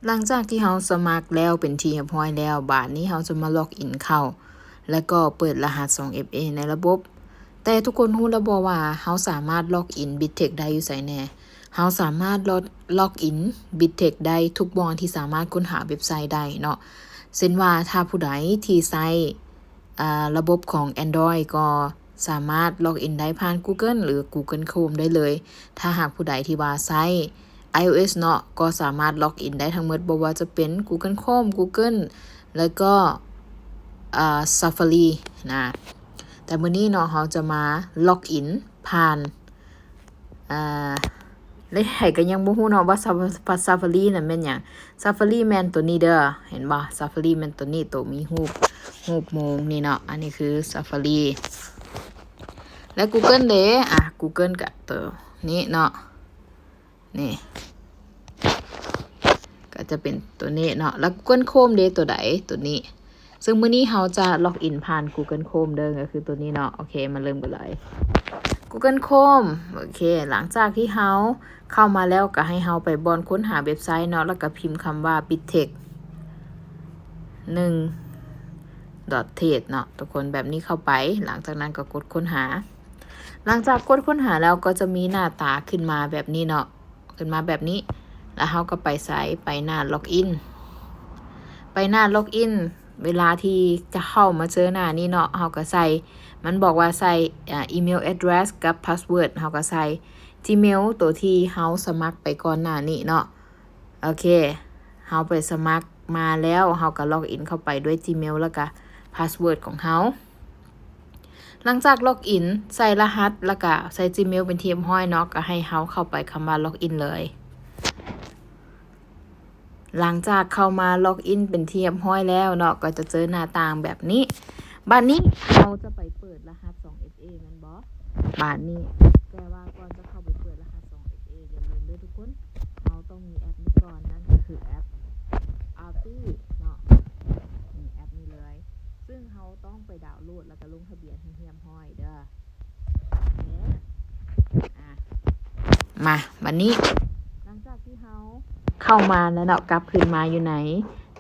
ຫຼັງຈາກທີ່ເຮົາສະໝັກແລ້ວເປັນທີ່ຮຽບຮ້ອຍແລ້ວ, ບາດນີ້ເຮົາຈະມາລັອກອິນເຂົ້າ ແລ້ວກໍເປີດລະຫັດສອງເອັຟເອໃນລະບົບ. ແຕ່ທຸກຄົນຮູ້ແລ້ວບໍ່ວ່າເຮົາສາມາດລັອກອິນບິດເທັກໄດ້ຢູ່ໃສແດ່? ເຮົາສາມາດລັອກ ລັອກອິນບິດເທັກໄດ້ທຸກບ່ອນທີ່ສາມາດຄົ້ນຫາເວັບໄຊໄດ້ເນາະ. ເຊັ່ນວ່າຖ້າຜູ້ໃດທີ່ໃຊ້ ອາ ລະບົບຂອງ Android ກໍສາມາດລັອກອິນໄດ້ຜ່ານ Google ຫຼື Google Chrome ໄດ້ເລີຍ. ຖ້າຫາກຜູ້ໃດທີ່ວ່າໃຊ້ iOS ເນາະ ກໍສາມາດລັອກອິນໄດ້ທັງໝົດ, ບໍ່ວ່າຈະເປັນ Google Chrome, Google ແລ້ວກໍ ອາ Safari ນະ. ແຕ່ມື້ນີ້ເນາະ ເຮົາຈະມາລັອກອິນຜ່ານ ອາ ໃຜກໍຍັງບໍ່ຮູ້ເນາະວ່າ Sa- Safari ນັ້ນແມ່ນຫຍັງ. Safari ແມ່ນໂຕນີ້ເດີ ເຫັນບໍ່? Safari ແມ່ນໂຕນີ້ ໂຕມີຮູບ ຮູບໂມງນີ້ເນາະ. ອັນນີ້ຄື Safari ແລະ Google ເດ້? ອາ Google ກະໂຕນີ້ເນາະ ນີ້ ກໍຈະເປັນໂຕນີ້ເນາະ. ແລ້ວ Google Chrome ເດ້? ໂຕໃດ? ໂຕນີ້. ເຊິ່ງມື້ນີ້ເຮົາຈະລັອກອິນຜ່ານ Google Chrome ເດີ ກໍຄືໂຕນີ້ເນາະ. ໂອເຄ ມາເລີ່ມກັນເລີຍ. Google Chrome ໂອເຄ ຫຼັງຈາກທີ່ເຮົາເຂົ້າມາແລ້ວ ກໍໃຫ້ເຮົາໄປບ່ອນຄົ້ນຫາເວັບໄຊເນາະ ແລ້ວກໍພິມຄຳວ່າ Bittech ໜຶ່ງ .th ເນາະ ທຸກຄົນ. ແບບນີ້ເຂົ້າໄປ ຫຼັງຈາກນັ້ນກໍກົດຄົ້ນຫາ. ຫຼັງຈາກກົດຄົ້ນຫາແລ້ວ ກໍຈະມີໜ້າຕາຂຶ້ນມາແບບນີ້ເນາະ. ຂຶ້ນມາແບບນີ້ ແລ້ວເຮົາກໍໄປໃສ? ໄປໜ້າລັອກອິນ ໄປໜ້າລັອກອິນ. ເວລາທີ່ຈະເຂົ້າມາເຈີໜ້ານີ້ເນາະ ເຮົາກໍໃສ່ ມັນບອກວ່າໃສ່ ອາ ອີເມວແອັດເດຣສກັບພາສເວີດ ເຮົາກໍໃສ່ Gmail ໂຕທີ່ເຮົາສະໝັກໄປກ່ອນໜ້ານີ້ເນາະ. ໂອເຄ ເຮົາໄປສະໝັກມາແລ້ວ ເຮົາກໍລັອກອິນເຂົ້າໄປດ້ວຍ Gmail ແລ້ວກໍພາສເວີດຂອງເຮົາ. ຫຼັງຈາກລັອກອິນ ໃສ່ລະຫັດ ແລ້ວກະໃສ່ Gmail ເປັນທີ່ຮຽບຮ້ອຍເນາະ ກະໃຫ້ເຮົາເຂົ້າໄປຄຳວ່າລັອກອິນເລີຍ. ຫຼັງຈາກເຂົ້າມາລັອກອິນເປັນທີ່ຮຽບຮ້ອຍແລ້ວເນາະ ກໍຈະເຈີໜ້າຕ່າງແບບນີ້. ບາດນີ້ເຮົາຈະໄປເປີດລະຫັດສອງເອັຟເອແມ່ນບໍ່? ບາດນີ້ ແຕ່ວ່າກ່ອນຈະເຂົ້າໄປເປີດລະຫັດສອງເອັຟເອ ຢ່າລືມເດີທຸກຄົນ ເຮົາຕ້ອງມີແອັບນີ້ກ່ອນ ນັ້ນກໍຄືແອັບ Authy ເນາະ. ນີ້ແອັບນີ້ເລີຍ ເຊິ່ງເຮົາຕ້ອງໄປດາວໂຫຼດ ແລ້ວກໍລົງທະບຽນໃຫ້ຮຽບຮ້ອຍເດີ. ໂອເຄ ອາ ມາ ບາດນີ້ ຫຼັງຈາກທີ່ເຮົາເຂົ້າມາແລ້ວເນາະ ກັບຄືນມາຢູ່ໃນ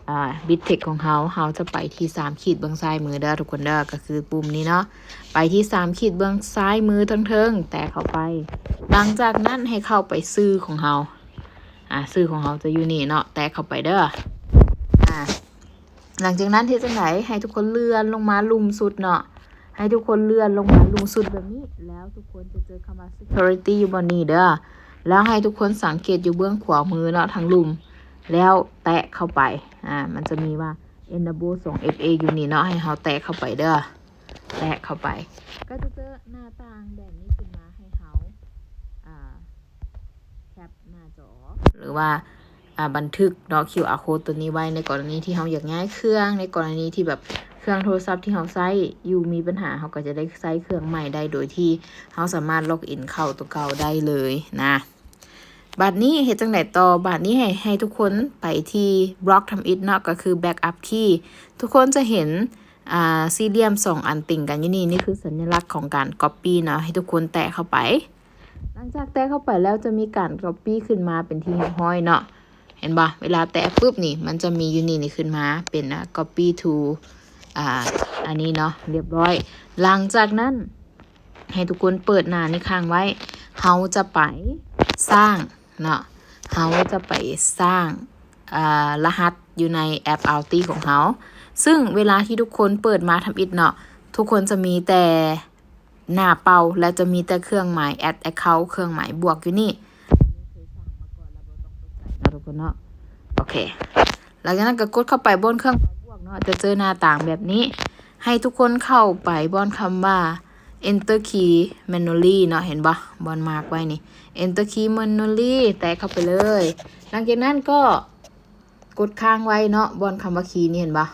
ອາ Bittech ຂອງເຮົາ ເຮົາຈະໄປທີ່ສາມຂີດເບື້ອງຊ້າຍມືເດີທຸກຄົນເດີ ກໍຄືປຸ່ມນີ້ເນາະ. ໄປທີ່ສາມຂີດເບື້ອງຊ້າຍມືເທິງໆ ແຕະເຂົ້າໄປ. ຫຼັງຈາກນັ້ນໃຫ້ເຂົ້າໄປຊື່ຂອງເຮົາ ອາ ຊື່ຂອງເຮົາຈະຢູ່ນີ້ເນາະ ແຕະເຂົ້າໄປເດີ. ອາ ຫຼັງຈາກນັ້ນເຮັດຈັ່ງໃດ? ໃຫ້ທຸກຄົນເລື່ອນລົງມາລຸ່ມສຸດເນາະ ໃຫ້ທຸກຄົນເລື່ອນລົງມາລຸ່ມສຸດແບບນີ້ ແລ້ວທຸກຄົນຈະເຈີຄຳວ່າ Security ຢູ່ບ່ອນນີ້ເດີ. ແລ້ວໃຫ້ທຸກຄົນສັງເກດຢູ່ເບື້ອງຂວາມືເນາະ ທາງລຸ່ມ ແລ້ວແຕະເຂົ້າໄປ. ອາ ມັນຈະມີວ່າ Enable ສອງເອັຟເອ ຢູ່ນີ້ເນາະ ໃຫ້ເຮົາແຕະເຂົ້າໄປເດີ ແຕະເຂົ້າໄປ ກໍຈະເຈີໜ້າຕ່າງແບບນີ້ຂຶ້ນມາໃຫ້ເຮົາ ອາ ແຄປໜ້າຈໍ ຫຼືວ່າ ອາ ບັນທຶກເນາະ ຄິວອາໂຄດໂຕນີ້ໄວ້ ໃນກໍລະນີທີ່ເຮົາຢາກຍ້າຍເຄື່ອງ ໃນກໍລະນີທີ່ແບບເຄື່ອງໂທລະສັບທີ່ເຮົາໃຊ້ຢູ່ມີບັນຫາ ເຮົາກໍຈະໄດ້ໃຊ້ເຄື່ອງໃໝ່ໄດ້ ໂດຍທີ່ເຮົາສາມາດລັອກອິນເຂົ້າໂຕເກົ່າໄດ້ເລີຍນະ. ບາດນີ້ເຮັດຈັ່ງໃດຕໍ່? ບາດນີ້ໃຫ້ ໃຫ້ທຸກຄົນໄປທີ່ບລັອກທຳອິດເນາະ ກໍຄື Backup Key. ທຸກຄົນຈະເຫັນ ອາ ສີ່ຫຼ່ຽມສອງອັນຕິງກັນຢູ່ນີ້ ນີ້ຄືສັນຍະລັກຂອງການກັອບປີ້ເນາະ ໃຫ້ທຸກຄົນແຕະເຂົ້າໄປ. ຫຼັງຈາກແຕະເຂົ້າໄປແລ້ວ ຈະມີການກັອບປີ້ຂຶ້ນມາເປັນທີ່ຮຽບຮ້ອຍເນາະ ເຫັນບໍ່? ເວລາແຕະປຶບນີ້ ມັນຈະມີຢູ່ນີ້ ນີ້ຂຶ້ນມາເປັນ ອາ Copy to ອາ ອັນນີ້ເນາະ ຮຽບຮ້ອຍ. ຫຼັງຈາກນັ້ນ ໃຫ້ທຸກຄົນເປີດໜ້ານີ້ຄ້າງໄວ້ ເຮົາຈະໄປສ້າງເນາະ ເຮົາຈະໄປສ້າງ ອາ ລະຫັດຢູ່ໃນແອັບ Authy ຂອງເຮົາ. ເຊິ່ງເວລາທີ່ທຸກຄົນເປີດມາທຳອິດເນາະ ທຸກຄົນຈະມີແຕ່ໜ້າເປົ່າ ແລະ ຈະມີແຕ່ເຄື່ອງໝາຍ Add Account ເຄື່ອງໝາຍບວກຢູ່ນີ້ເນາະ ທຸກຄົນເນາະ. ໂອເຄ ຫຼັງຈາກນັ້ນກໍກົດເຂົ້າໄປບ່ອນເຄື່ອງໝາຍບວກເນາະ ຈະເຈີໜ້າຕ່າງແບບນີ້. ໃຫ້ທຸກຄົນເຂົ້າໄປບ່ອນຄຳວ່າ Enter Key Manually ເນາະ ເຫັນບໍ່? ບ່ອນມາກໄວ້ນີ້ Enter Key Manually ແຕະເຂົ້າໄປເລີຍ. ຫຼັງຈາກນັ້ນກໍກົດຄ້າງໄວ້ເນາະ ບ່ອນຄຳວ່າ Key ນີ້ ເຫັນບໍ່?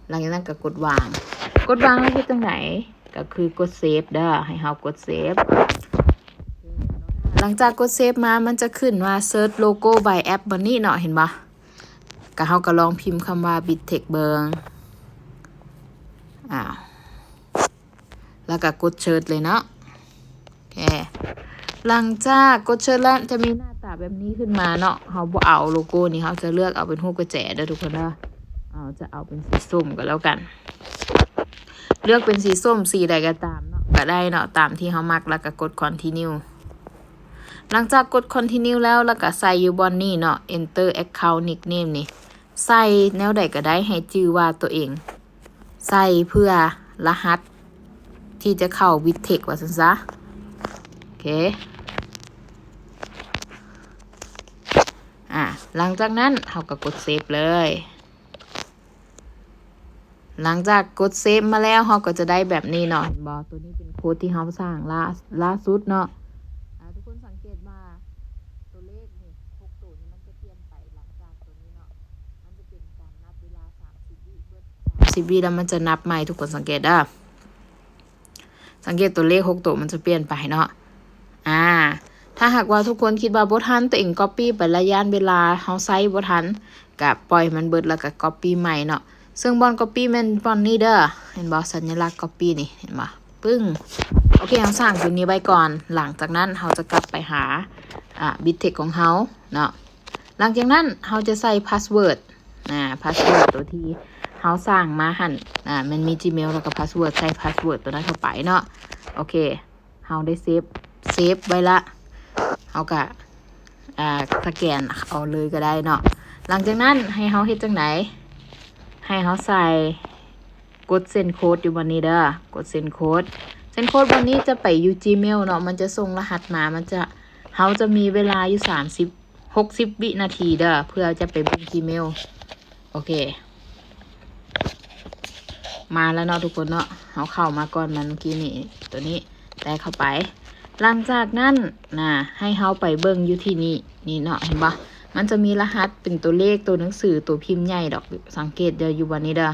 ຫຼັງຈາກນັ້ນກໍກົດວາງ ກົດວາງແລ້ວເຮັດຈັ່ງໃດ? ກໍຄືກົດ Save ເດີ ໃຫ້ເຮົາກົດ Save. ຫຼັງຈາກກົດ Save ມາ ມັນຈະຂຶ້ນວ່າ Search Logo by App ບ່ອນນີ້ເນາະ ເຫັນບໍ່? ກໍເຮົາກໍລອງພິມຄຳວ່າ Bittech ເບິ່ງ ອາ ແລ້ວກໍກົດ Search ເລີຍເນາະ. ໂອເຄ ຫຼັງຈາກກົດເຊີດແລ້ວ ຈະມີໜ້າຕາແບບນີ້ຂຶ້ນມາເນາະ. ເຮົາບໍ່ເອົາໂລໂກ້ນີ້ ເຮົາຈະເລືອກເອົາເປັນຮູບກະແຈເດີທຸກຄົນເດີ. ເຮົາຈະເອົາເປັນສີສົ້ມກໍແລ້ວກັນ. ເລືອກເປັນສີສົ້ມ ສີໃດກໍຕາມເນາະ ກໍໄດ້ເນາະ ຕາມທີ່ເຮົາມັກ ແລ້ວກໍກົດ Continue. ຫຼັງຈາກກົດ Continue ແລ້ວ ແລ້ວກໍໃສ່ຢູ່ບ່ອນນີ້ເນາະ Enter Account Nickname ນີ້ ໃສ່ແນວໃດກໍໄດ້ ໃຫ້ຈື່ວ່າຕົວເອງໃສ່ເພື່ອລະຫັດທີ່ຈະເຂົ້າ Victech ວ່າຊັ້ນຊະ. ໂອເຄ ອາ ຫຼັງຈາກນັ້ນເຮົາກໍກົດ Save ເລີຍ. ຫຼັງຈາກກົດ Save ມາແລ້ວ ເຮົາກໍຈະໄດ້ແບບນີ້ເນາະ ເຫັນບໍ່? ຕົວນີ້ເປັນໂຄດທີ່ເຮົາສ້າງລ່າ ລ່າສຸດເນາະ. ອາ ທຸກຄົນສັງເກດວ່າຕົວເລກນີ້ ຫົກໂຕນີ້ ມັນຈະປ່ຽນໄປ ຫຼັງຈາກຕົວນີ້ເນາະ ມັນຈະເປັນການນັບເວລາສາມສິບວິ ເບິດສາມສິບວິແລ້ວ ມັນຈະນັບໃໝ່. ທຸກຄົນສັງເກດເດີ ສັງເກດຕົວເລກຫົກໂຕມັນຈະປ່ຽນໄປເນາະ. ອາ ຖ້າຫາກວ່າທຸກຄົນຄິດວ່າບໍ່ທັນ ຕົວເອງ Copy ໄປລະ ຢ້ານເວລາເຮົາໃຊ້ບໍ່ທັນ ກະປ່ອຍໃຫ້ມັນເບິດ ແລ້ວກະ Copy ໃໝ່ເນາະ. ເຊິ່ງບ່ອນ Copy ແມ່ນບ່ອນນີ້ເດີ ເຫັນບໍ່? ສັນຍະລັກ Copy ນີ້ ເຫັນບໍ່? ປຶ້ງ. ໂອເຄ ເຮົາສ້າງຕົວນີ້ໄວ້ກ່ອນ. ຫຼັງຈາກນັ້ນເຮົາຈະກັບໄປຫາ ອາ Victech ຂອງເຮົາເນາະ. ຫຼັງຈາກນັ້ນເຮົາຈະໃສ່ password ອາ password ຕົວທີ່ເຮົາສ້າງມາຫັ້ນ ອາ ແມ່ນມີ Gmail ແລ້ວກໍ password ໃສ່ password ຕົວນັ້ນເຂົ້າໄປເນາະ. ໂອເຄ ເຮົາໄດ້ Save Save ໄວ້ລະ ເຮົາກະ ອາ ສະແກນເອົາເລີຍກໍໄດ້ເນາະ. ຫຼັງຈາກນັ້ນໃຫ້ເຮົາເຮັດຈັ່ງໃດ? ໃຫ້ເຮົາໃສ່ ກົດ Send Code ຢູ່ບ່ອນນີ້ເດີ ກົດ Send Code. Send Code ບ່ອນນີ້ຈະໄປຢູ່ Gmail ເນາະ ມັນຈະສົ່ງລະຫັດມາ ມັນຈະ ເຮົາຈະມີເວລາຢູ່ສາມສິບ ຫົກສິບວິນາທີເດີ ເພື່ອຈະໄປເບິ່ງ Gmail. ໂອເຄ ມາແລ້ວເນາະທຸກຄົນເນາະ ເຮົາເຂົ້າມາກ່ອນມັນເມື່ອກີ້ນີ້ ຕົວນີ້ ແຕະເຂົ້າໄປ. ຫຼັງຈາກນັ້ນນະ ໃຫ້ເຮົາໄປເບິ່ງຢູ່ທີ່ນີ້ ນີ້ເນາະ ເຫັນບໍ່? ມັນຈະມີລະຫັດເປັນຕົວເລກ ຕົວໜັງສື ຕົວພິມໃຫຍ່ດອກ ສັງເກດເດີ ຢູ່ບ່ອນນີ້ເດີ.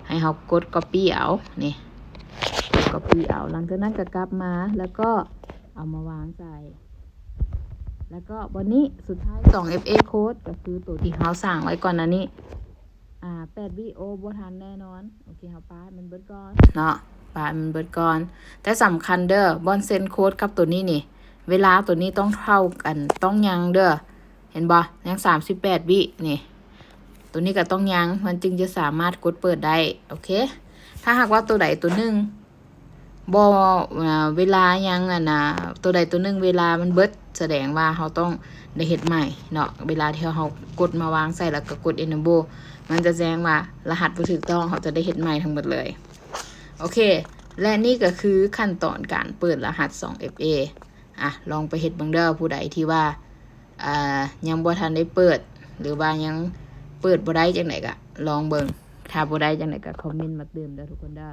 ໃຫ້ເຮົາກົດ Copy ເອົາ ນີ້ ກົດ Copy ເອົາ. ຫຼັງຈາກນັ້ນກໍກັບມາ ແລ້ວກໍເອົາມາວາງໃສ່ ແລ້ວກໍບ່ອນນີ້ ສຸດທ້າຍ ສອງ ເອັຟ ເອ Code ກໍຄືຕົວທີ່ເຮົາສ້າງໄວ້ກ່ອນໜ້ານີ້ ອາ ແປດວິ ໂອ ບໍ່ທັນແນ່ນອນ. ໂອເຄ ເຮົາປະໃຫ້ມັນເບິດກ່ອນເນາະ ປະໃຫ້ມັນເບິດກ່ອນ. ແຕ່ສຳຄັນເດີ ບ່ອນ Send Code ກັບຕົວນີ້ນີ້ ເວລາຕົວນີ້ຕ້ອງເທົ່າກັນ ຕ້ອງຍັງເດີ ເຫັນບໍ່? ຍັງສາມສິບແປດວິນີ້ ຕົວນີ້ກໍຕ້ອງຍັງ ມັນຈຶ່ງຈະສາມາດກົດເປີດໄດ້. ໂອເຄ ຖ້າຫາກວ່າຕົວໃດຕົວໜຶ່ງ ບໍ່ ເວລາຍັງ ອັນນະ ຕົວໃດຕົວໜຶ່ງເວລາມັນເບິດ ສະແດງວ່າເຮົາຕ້ອງໄດ້ເຮັດໃໝ່ເນາະ. ເວລາທີ່ເຮົາກົດມາວາງໃສ່ ແລ້ວກໍກົດ Enable ມັນຈະແຈ້ງວ່າລະຫັດບໍ່ຖືກຕ້ອງ ເຮົາຈະໄດ້ເຮັດໃໝ່ທັງໝົດເລີຍ. ໂອເຄ ແລະນີ້ກໍຄືຂັ້ນຕອນການເປີດລະຫັດ ສອງ ເອັຟ ເອ. ອະ ລອງໄປເຮັດເບິ່ງເດີ ຜູ້ໃດທີ່ວ່າ ອ່າ ຍັງບໍ່ທັນໄດ້ເປີດ ຫຼືວ່າຍັງເປີດບໍ່ໄດ້ຈັ່ງໃດກະລອງເບິ່ງ. ຖ້າບໍ່ໄດ້ຈັ່ງໃດກະຄອມເມັນມາຕື່ມເດີທຸກຄົນເດີ.